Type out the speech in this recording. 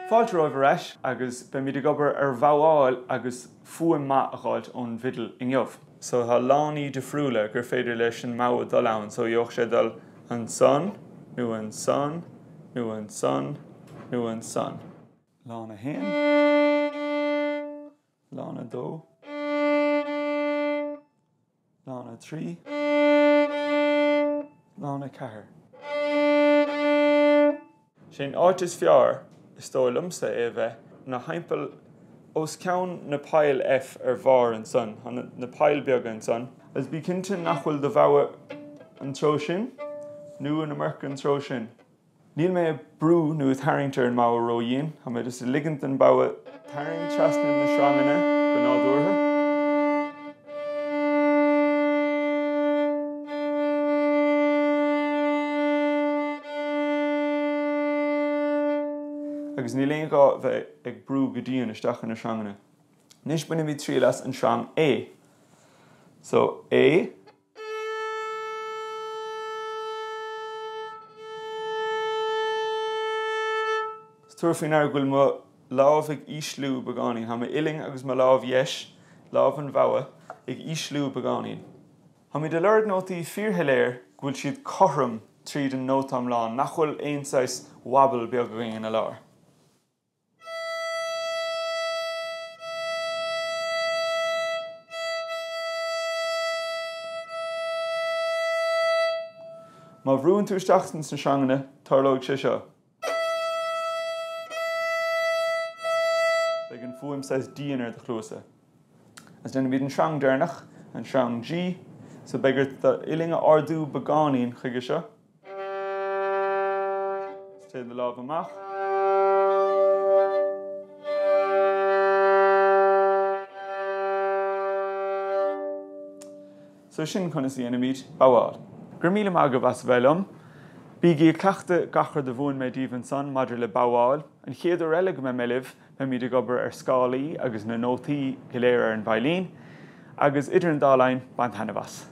Fáilte romhaibh ar ais agus beimid ag obair ar bhabháil agus fuaim maith a dh'fháilt ón bhfidil inniu. So tá lánaí difriúla gur féidir leis an mbabha dul ann, so gheobhadh sé dul ansan, nó ansan, nó ansan, nó ansan. Lána 1. Lána 2. Lána 3. Lána 4. Sé an áit is fearr, is dóigh liomsa, é a bheith, ná thimpeall os cionn na poill F ar bharr ansan, tá na poill beaga ansan. Agus bí cinnte nach bhfuil do bhabha an treo sin, nó an iomarca an treo sin. Níl mé ag brú nó ag tarraingt ar an mbabha ró-dhian, tá mé just ag ligint don bhabha tarraingt trasna na sreanganna go nádúrtha. Agus níl aon ghá bheith ag brú go dian isteach ar na sreanganna. Anois bainfimid triail as an sreang A. So, A. Tabhair faoi ndeara go bhfuil mo lámh ag ísliú beagáinín. Tá m'uillinn agus mo lámh dheis, lámh an bhabha, ag ísliú beagáinín. Táimid ag lorg nótaí fíorshoiléir go bhfuil siad cothrom tríd an nóta iomlán, nach bhfuil aon saghas wobble beag againn ina lár. Má bhrúann tú isteach sna sreanganna, tarlóidh sé seo. Beidh an fuaim saghas dian ar do chluasa. Agus déanfaimid an sreang deireanach, an sreang G, so beidh ort d'uillinn a ardú beagáinín chuige seo. Téann do lámh amach. So sin conas a dhéanaimid babháil. Go raibh míle maith agaibh as a bheith liom. Bígí ag cleachtadh gach rud a mhúin mé daoibh ansan maidir le babháil. An chéad uair eile go mbeidh mé libh, beimid ag obair ar scálaí agus na nótaí go léir ar an veidhlín. Agus idir an dá linn, bain taitneamh as.